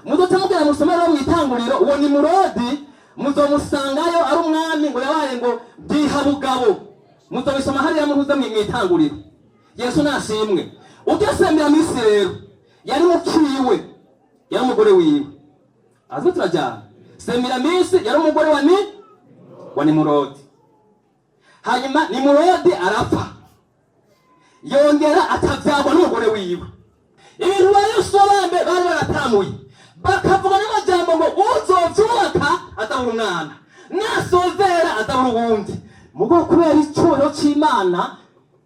Muzoce mugera musomero mu itanguriro, uwo Nimurodi muzomusangayo ari umwami ngo yabaye ngo bwihabugabo. Muzobisoma hariya muhuze mw'itanguriro. Yesu nashimwe. Ujya Semiramisi rero yari mukiwe, yari umugore wiwe azwi, turajyana. Semiramisi yari umugore wa ni wa Nimurodi. Hanyuma Nimurodi arapfa, yongera atabyagwa n'umugore wiwe. Ibintu ba Yosuwa bambe bari baratamuye, bakavuga n'amajambo ngo uzovyubaka azabura umwana, nasozera azabura uwundi. Mugo kubera icyubahiro c'Imana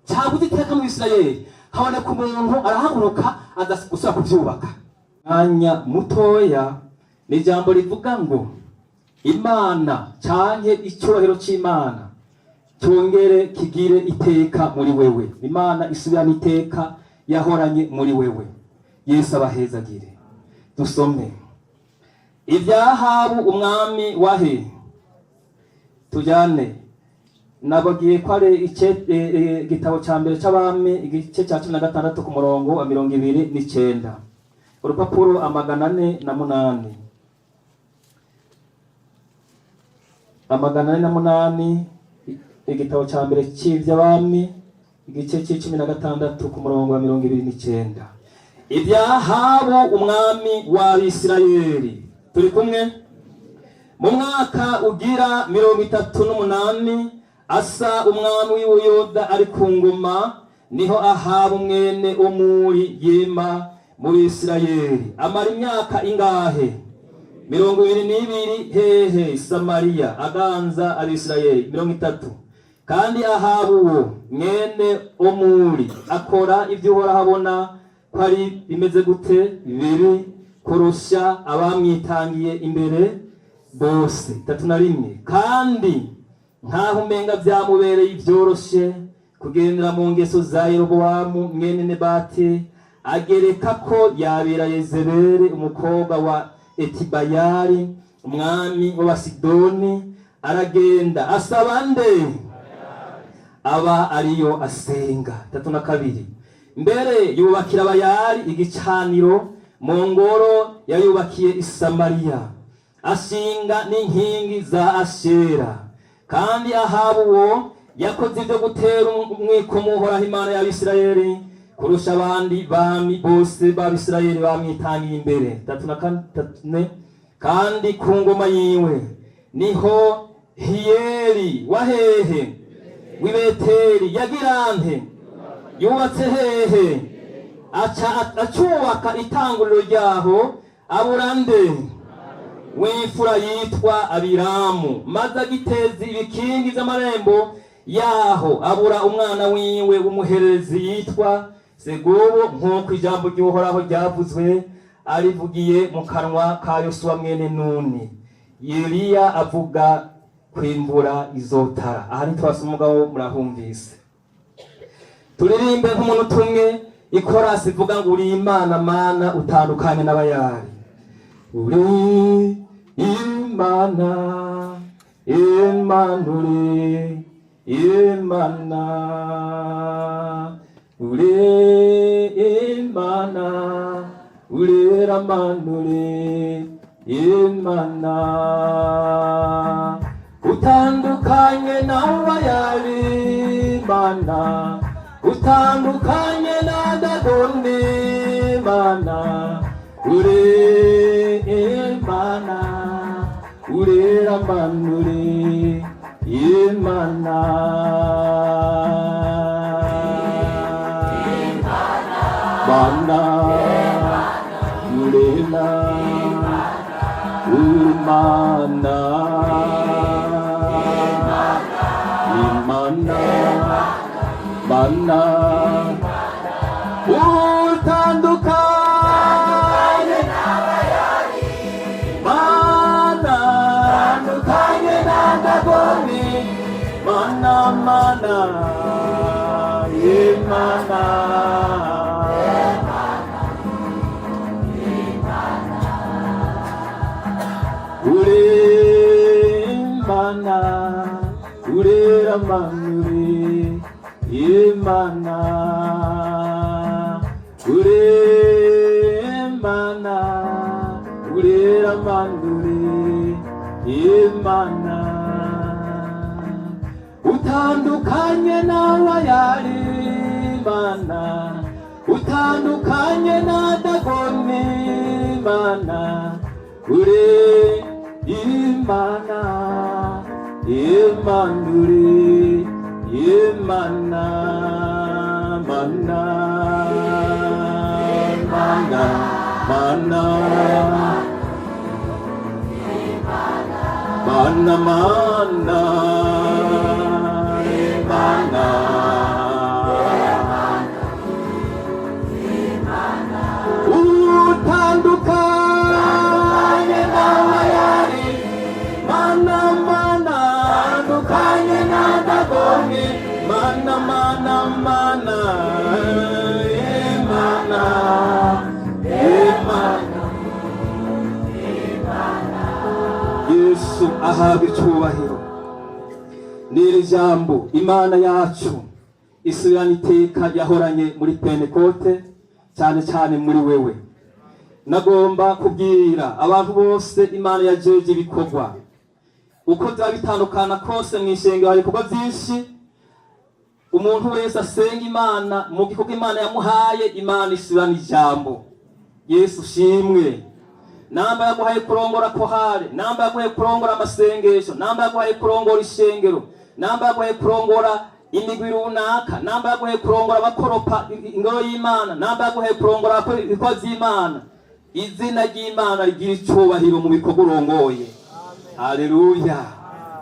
cyabuze iteka mu Isirayeli, haboneka umuntu arahaguruka aza gusubira kuvyubaka. Mwanya mutoya, ni ijambo rivuga ngo Imana canke icyubahiro c'Imana cyongere kigire iteka muri wewe. Imana isubirana iteka yahoranye muri wewe. Yesu abahezagire. Dusome ibya Ahabu umwami wahe, tujyane. Nababwiye ko ari igitabo cya mbere c'Abami, igice cya 16 ku murongo wa 29, urupapuro 408, 408, igitabo cya mbere cy'iby'Abami, igice cy'16 ku murongo wa 29. Ibya Ahabu umwami w'Abisirayeli. Turi kumwe? Mu mwaka ugira 38 Asa umwami w'Ubuyuda ari ku ngoma, niho Ahabu mwene Omuri yima mu Bisirayeli. Amara imyaka ingahe? 22. Hehe? Samariya, aganza Abisirayeli. 30. Kandi Ahabu uwo mwene Omuri akora ibyo Uhoraho abona ko ari bimeze gute? Bibi kurusha abamwitangiye imbere bose. 31. Kandi nkaho umenga byamubereye ibyoroshe kugendera mu ngeso za Yerobowamu mwene Nebati, agereka ko yabera Yezebeli umukobwa wa Etibayali umwami w'Abasidoni, aragenda asaba nde? Aba ariyo asenga. 32. Mbere yubakira Abayali igicaniro mu ngoro yayubakiye i Samariya, ashinga n'inkingi za Ashera. Kandi Ahabu uwo yakoze ibyo gutera umwikomo Uhoraho Imana y'Abisirayeli kurusha abandi bami bose b'Abisirayeli bamwitangiye imbere. 34. Kandi ku ngoma yiwe niho Hiyeli wa hehe? W'Ibeteli yagirante yubatse hehe? Aca acubaka itanguriro ryaho, abura nde? W'imfura yitwa Abiramu, maze agiteza ibikingi by'amarembo yaho, abura umwana wiwe w'umuherezi yitwa Segubu, nk'uko ijambo ry'Uhoraho ryavuzwe arivugiye mu kanwa ka Yosuwa mwene Nuni. Yeliya avuga kwimvura izotara. Aha ntitwasoma umugabo, murahumvise. Turirimbe nk'umuntu tumwe ikorasi ivuga ngo uri Imana, Mana, utandukanye n'abayari. Uri Imana, Imana, uri Imana, uri Imana, urera Mana, uri Imana, utandukanye n'abayari, Mana, utandukanye na Dagoni, Mana, uri Imana, urera Mana, uri Imana. Mana, urera, Imana, Imana, Mana, utandukanye, Mana, utandukanye na Dagoni, Mana, Mana, Imana. Uri Imana, urera Mana, uri Imana, uri Imana. Urera mandure Imana. Utandukanye n'abayari Imana, utandukanye na Dagoni Imana, uri Imana, Imana, uri Imana, Mana, Mana, Mana, Mana, Mana, Mana. Utandukanye n'abayari Mana, Mana, utandukanye na Dagoni Mana, Mana, Mana, Imana, Imana. Yesu ahabwa icubahiro. N'iri jambo Imana yacu isubirana iteka yahoranye muri Pentekote, cyane cyane muri wewe. Nagomba kubwira abantu bose Imana yajeje ibikorwa, uko byaba bitandukana kose mu ishengero hari ibikorwa byinshi. Umuntu wese asenga Imana mu gikorwa Imana yamuhaye, Imana isubirana ijambo. Yesu shimwe. Namba yaguhaye kurongora chorale, namba yaguhaye kurongora amasengesho, namba yaguhaye kurongora ishengero, namba yaguhaye kurongora imigwi runaka, namba yaguhaye kurongora abakoropa ingoro y'Imana, namba yaguhaye kurongora abakora ibikorwa vy'Imana, izina ry'Imana rigira icubahiro mu bikorwa urongoye. Haleluya!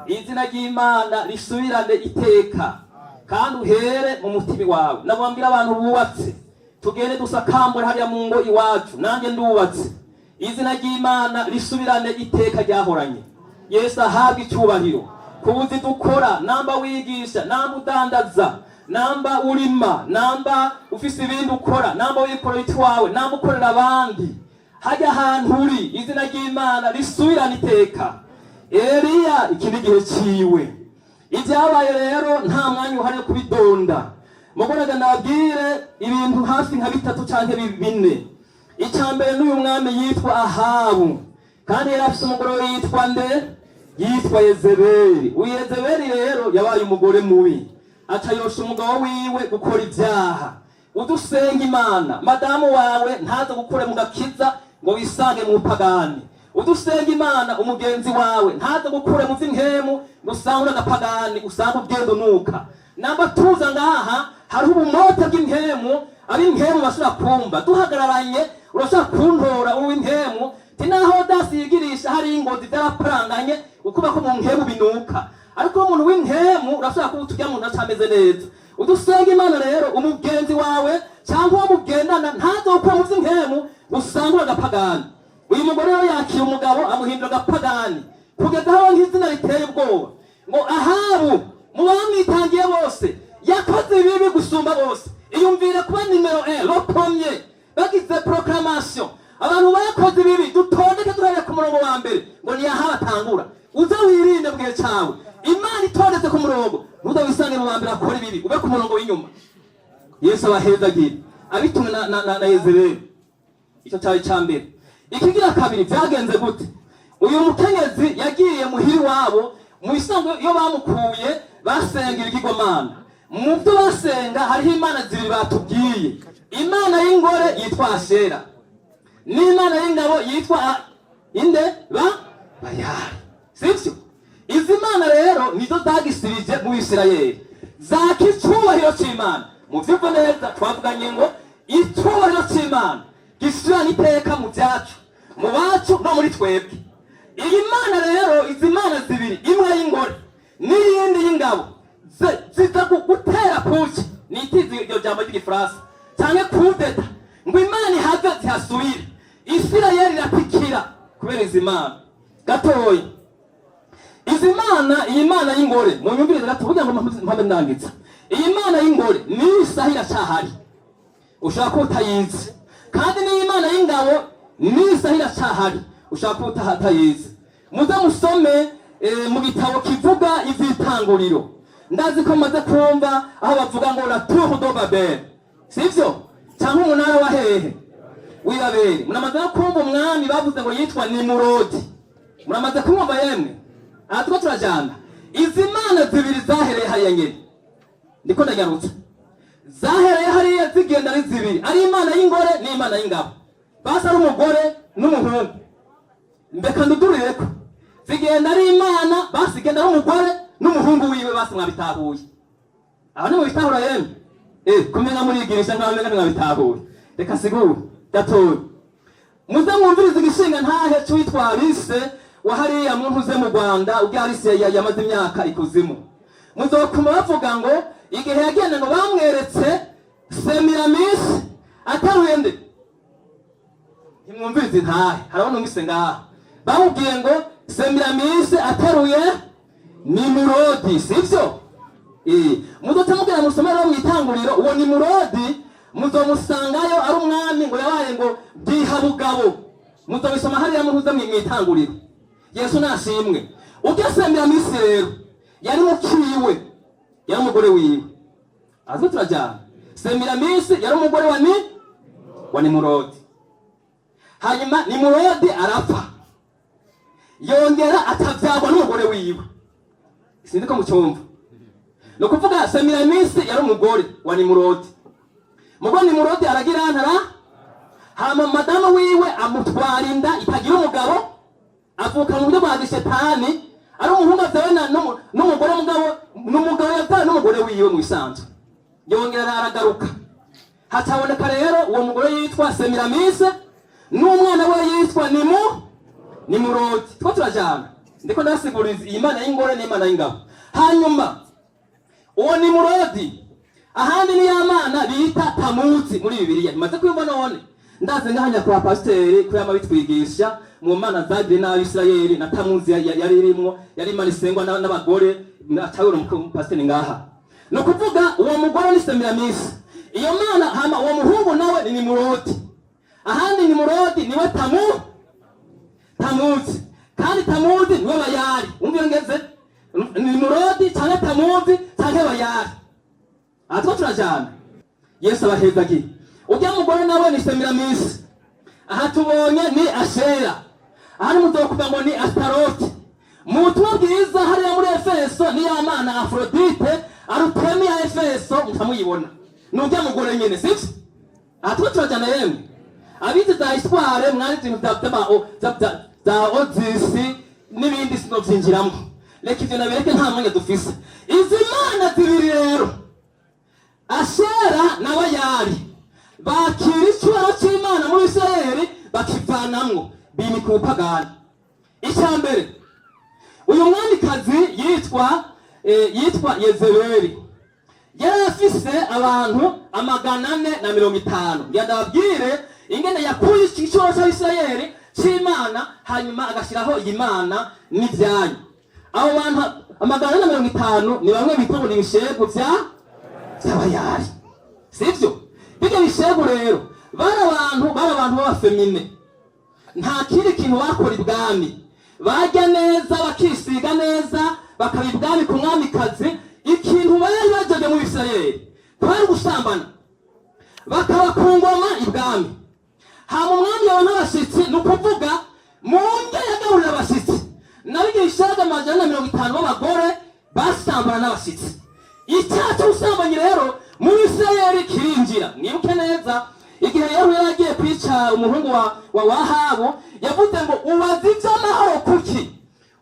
Izina ry'Imana risubirane iteka, kandi uhere mu mutima wawe. Nabambwira abantu bubatse, tugende dusakambure hariya mu ngo iwacu. Nanjye ndubatse. Izina ry'Imana risubirane iteka ryahoranye. Yesu ahabwa icyubahiro. Ku buzi dukora, namba wigisha, namba udandaza, namba urima, namba ufise ibindi ukora, namba wikorera iwawe, namba ukorera abandi, hajya ahantu uri, izina ry'Imana risubirane iteka. Eliya, iki ni igihe ciwe. Ibyabaye rero nta mwanya uhari wo kubidonda. Mugoraga nabwire ibintu hafi nka bitatu canke bine. Icya mbere, n'uyu mwami yitwa Ahabu, kandi yari afise umugore we yitwa nde? Yitwa Yezebeli. Uyu Yezebeli rero yabaye umugore mubi, aca yosha umugabo wiwe gukora ibyaha. Udusenga Imana, madamu wawe ntaze gukure mu gakiza ngo wisange mu bupagani. Udusenga Imana, umugenzi wawe ntaze gukure mu vy'inkemu ngo usange uri agapagani, usange ugenda unuka. Namba tuza ngaha, hariho ubumote bw'inkemu, ab'inkemu bashobora kumva duhagararanye. Urashobora kuntora uw'inkemu ti naho dasi yigirisha hari ingozi byaraparanganye, ukuba ko mu nkemu binuka. Ariko umuntu w'inkemu urashobora kuba utujya muntu acameze neza. Udusenga Imana rero, umugenzi wawe cyangwa uwo mugendana ntaze gukura mu vy'inkemu usanga uri agapagani. Uyu mugore rero yakira umugabo, amuhindura agapagani, kugeza aho nk'izina riteye ubwoba ngo Ahabu mu bamwitangiye bose yakoze ibibi gusumba bose. Iyumvire kuba numéro 1, le premier. Bagize proclamation, abantu bakoze ibibi dutondeke duhereye ku murongo wa mbere, ngo ni Ahabu atangura. Uze wirinde mu gihe cawe Imana itondetse ku murongo, ntuze wisange mu ba mbere akora ibibi, ube ku murongo w'inyuma. Yesu abahezagire. Abitumwe na Yezebeli. Icyo cyari cya mbere. Ikigira kabiri, byagenze gute? Uyu mukenyezi yagiye muhira iwabo. Mu isanzwe iyo bamukuye basenga ibigirwamana. Mu byo basenga hariho imana zibiri batubwiye: imana y'ingore yitwa Ashera n'imana y'ingabo yitwa inde? Ba Bayali, sibyo? Izi mana rero nizo zagisirije mu Bisirayeli, zaka icubahiro c'Imana. Muvyumve neza, twavuganye ngo icubahiro c'Imana gisubirana iteka mu byacu, mu bacu no muri twebwe. Iyi mana rero, izi mana zibiri, imwe y'ingore n'iyindi y'ingabo, ziza gutera putsch, nitizi iryo jambo ry'igifaransa, canke coup d'état, ngo Imana ihave zihasubire. Isirayeli iratikira kubera izi mana. Gatoya, izi mana, iyi mana y'ingore, mu nyumvirize gato kugira ngo mpambe ndangiza. Iyi mana y'ingore niyi saha iracahari, ushobora kuba utayizi. Kandi n'iyi mana y'ingabo niyi saha iracahari, ushobora kuba utayizi. Muze musome mu gitabo kivuga ivy'itanguriro. Ndazi ko mumaze kumva aho bavuga ngo la tour de Babel, sivyo? Cyangwa umunara wa hehe? W'ibaberi. Muramaze no kumva umwami bavuze ngo yitwa Nimurodi. Muramaze kumwumva yemwe? Aha turiko turajana. Izi mana zibiri zahereye hariya nyene, ndiko ndanyarutsa, zahereye hariya zigenda ari zibiri, ari imana y'ingore n'imana y'ingabo, basi ari umugore n'umuhungu. Mbeka ndudurireko, zigenda ari imana, basi igenda ari umugore n'umuhungu wiwe. Basi mwabitahuye? Aho ni mubitahura yemwe? Kumenya murigirisha nkaho menga mwabitahuye. Reka sigure gatoya, muze mwumvirize igishinga ntahe c'uwitwa Alice wa hariya muntu uze mu Rwanda. Ubwo Alice yamaze imyaka ikuzimu, muzokuma bavuga ngo igihe yagenda ngo bamweretse Semiramisi ataruye nde. Ntimwumvirize intahe? Harabona numvise ngaha bamubwiye ngo Semiramisi ateruye Nimurodi, sivyo? Muzoca mubwira musomere mu itanguriro, uwo Nimurodi muzomusangayo ari umwami ngo yabaye ngo Bwihabugabo. Muzobisoma hariya muhuze mw'itanguriro. Yesu nashimwe. Urya Semiramisi rero yari mukiwe, yari umugore wiwe. Azwi turajyana. Semiramisi yari umugore wa ni wa Nimurodi. Hanyuma Nimurodi arapfa, yongera atabyagwa n'umugore wiwe. Sinzi ko mucyumva. Ni ukuvuga Semiramisi yari umugore wa Nimurodi. Mugo Nimurodi aragira ntara, hama madamu wiwe amutwara inda itagira umugabo, avuka mu buryo bwa gishetani, ari umuhungu abyawe n'umugore, mugabo n'umugabo yabyawe n'umugore wiwe mu isanzwe. Yongera aragaruka, hataboneka rero uwo mugore yitwa Semiramise n'umwana we yitwa Nimurodi. Two turajana, ndiko ndasiguriza iyi mana y'ingore n'imana y'ingabo. Hanyuma uwo Nimurodi ahandi ni ya mana bita Tamuzi muri Bibiliya. Bimaze kwiyumva none ndaze ngaha nyakubahwa pasiteri ko yama bitwigisha mu mana zagiriye n'Abisirayeli, na Tamuzi yari irimwo, yari imana isengwa n'abagore. Acabura umupasiteri ngaha. Ni ukuvuga uwo mugore ni Semiramisi, iyo mana. Hama uwo muhungu nawe ni Nimurodi. Ahandi Nimurodi niwe Tamuzi, kandi Tamuzi niwe Bayari. Wumva iyo ngeze Nimurodi canke Tamuzi canke Bayari. Aha two turajana. Yesu abahezagiye. Urya mugore nawe ni Semiramisi. Aha tubonye ni Ashera, aha ni muzokuva ngo ni Asitaroti. Mu butumwa bwiza hariya muri Efeso ni ya mana Afrodite, Arutemi ya Efeso, mukamuyibona ni urya mugore nyene, sivyo? Aha two turajana yemwe. Abize za histoire mwari ibintu za Ozisi n'ibindi, sinovyinjiramo, reka ivyo nabereke, nta mwanya dufise. Izi mana zibiri rero, Ashera na Bayali, bakira icyubahiro cy'Imana muri Isirayeli bakivanamwo, bimika ubupagani. Icya mbere, uyu mwamikazi yitwa Yezebeli yari afise abantu 450. Ngira ndababwire ingene yakuye icyubahiro cy'Abisirayeli cy'Imana, hanyuma agashyiraho iyi mana n'ibyayo. Abo bantu 450 ni bamwe bita ngo ni ibishegu by'Abayari, sibyo? Bijya bishegu rero bari abantu b'abafemine, nta kindi kintu bakora ibwami, barya neza, bakisiga neza, bakaba ibwami ku mwamikazi. Ikintu bari bajyaga mu Bisirayeli kwari gusambana, bakaba ku ngoma ibwami. Hama umwami yawe n'abashyitsi, ni ukuvuga mu ndyo yagaburira abashyitsi, nabigishaga 450 b'abagore basambana n'abashyitsi. Icyaha cy'ubusambanyi rero muri Isirayeli kirinjira. Mwibuke neza igihe Yehu yari agiye kwica umuhungu wa Wahabu, yavuze ngo: "Ubaza iby'amahoro kuki?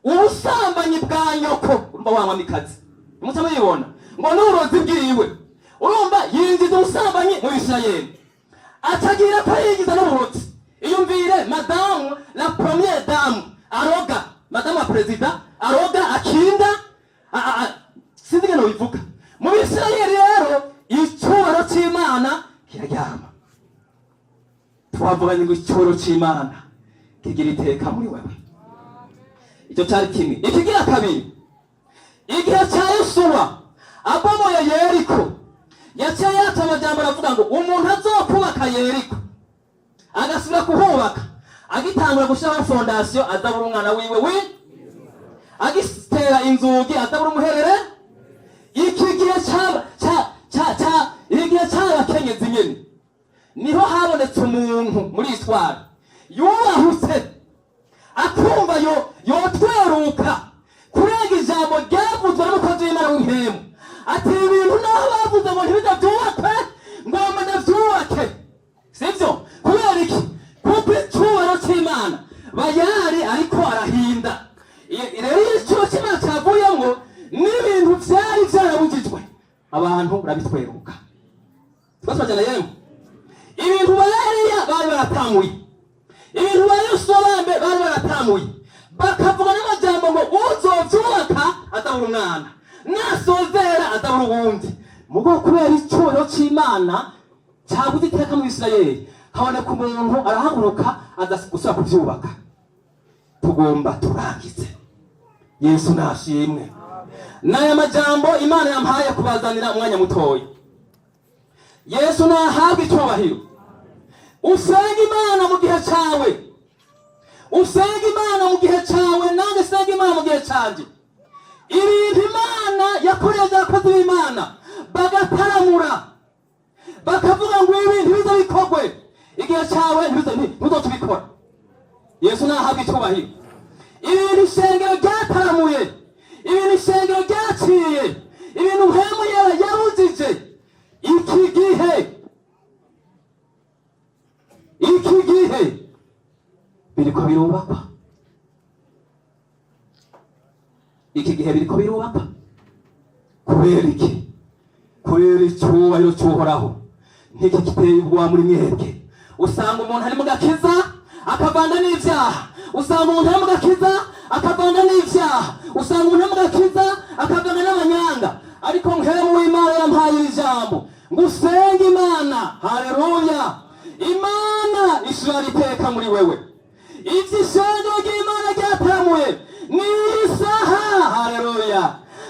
Ubusambanyi bwa nyoko." Urumva wa mwamikazi, muca muyibona ngo n'uburozi bwiwe. Urumva yinjiza ubusambanyi mu Isirayeli, atagira ko yinjiza n'uburozi. Iyumvire madamu la première dame aroga, madamu wa perezida aroga, akinda, sinzi ingene bivuga. Mu Bisirayeli rero icyubahiro cy'Imana kiraryama. Twavuganye ngo icyubahiro cy'Imana kigira iteka muri wewe. Icyo cyari kimwe. Ikigira kabiri, igihe cya Yosuwa abomoye Yeriko, yaciye yata amajambo aravuga ngo umuntu azokubaka Yeriko agasubira kuhubaka, agitangura gushyiraho fondation, azabura umwana wiwe, wi agitera inzugi azabura umuherere. Iki gihe cyaba cya cya cya igihe cy'abakenyezi nyene. Niho habonetse umuntu muri histoire yubahutse, akumva yo yotweruka kurenga ijambo ryavuzwe n'umukozi w'Imana w'impemu, ati: "Ibintu naho bavuze ngo ntibize byubakwe, ngomba ndavyubake." Sivyo? Kubera iki? Kuko icyubahiro cy'Imana bayari ariko arahinda. Rero iyo icyubahiro cy'Imana cyavuyemwo, n'ibintu vyari vyarabujijwe abantu barabitweruka. Twese bajyana yemwe, ibintu ba Eliya bari baratanguye, ibintu ba Yosuwa bambe bari baratanguye, bakavuga n'amajambo ngo uzovyubaka azabura umwana, nasozera azabura uwundi. Mugo kubera icyubahiro c'Imana cyabuze iteka mu Isirayeli, haboneka umuntu arahaguruka aza gusubira kuvyubaka. Tugomba turangize. Yesu nashimwe. N'aya majambo Imana yampaye kubazanira umwanya mutoya. Yesu nahabwa icyubahiro. Usenga Imana mu gihe cyawe, usenga Imana mu gihe cyawe, nanjye senga Imana mu gihe cyanjye. Ibintu Imana yakoresheje abakozi b'Imana bagataramura, bakavuga ngo ibi ntibize bikorwe, igihe cyawe ntuzotubikora. Yesu nahabwa icyubahiro. Ibintu ishengero ryataramuye, ibintu ishengero ryaciye, ibintu Mpwemu Yera yabujije, iki gihe biriko birubakwa. Iki gihe biriko birubakwa. Kubera iki? Kubera icyubahiro cy'Uhoraho. Nk'iki giteye ubwoba muri mwebwe. Usanga umuntu ari mu gakiza akavanga n'ibyaha, usanga umuntu ari mu gakiza akavanga n'ibyaha, usanga umuntu ari mu gakiza akavanga n'amanyanga. Ariko Mpwemu w'Imana yampaye iri jambo ngo usenge Imana. Haleluya! Imana isubira iteka muri wewe. Ibyo ishengero ry'Imana ryatamuye ni isaha. Haleluya!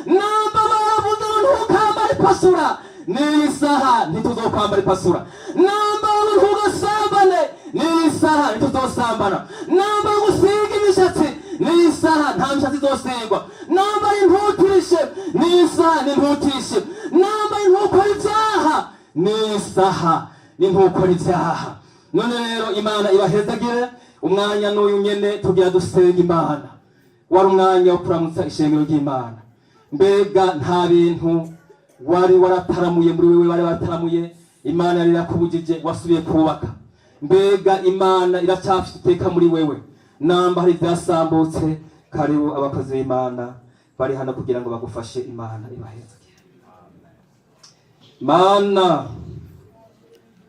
Namba baravuze ngo ntukambare ipasura, ni isaha ntituzokwambara ipasura. Namba ngo ntugasambane, ni isaha ntituzosambana. Namba ngo usige imishatsi, ni isaha nta mishatsi izosigwa. Namba intutishe, ni isaha nintutishe. Namba ntukora ibyaha, ni isaha nintukora ibyaha. None rero Imana ibahezagire. Umwanya n'uyu nyene tugira dusenga Imana. Wari umwanya wo kuramutsa ishengero ry'Imana. Mbega nta bintu wari warataramuye muri wewe, wari warataramuye, Imana yari irakubujije, wasubiye kubaka? Mbega Imana iracyafite iteka muri wewe? Namba hari ibyasambutse, karibu, abakozi b'Imana bari hano kugira ngo bagufashe. Imana ibahezagire. Mana.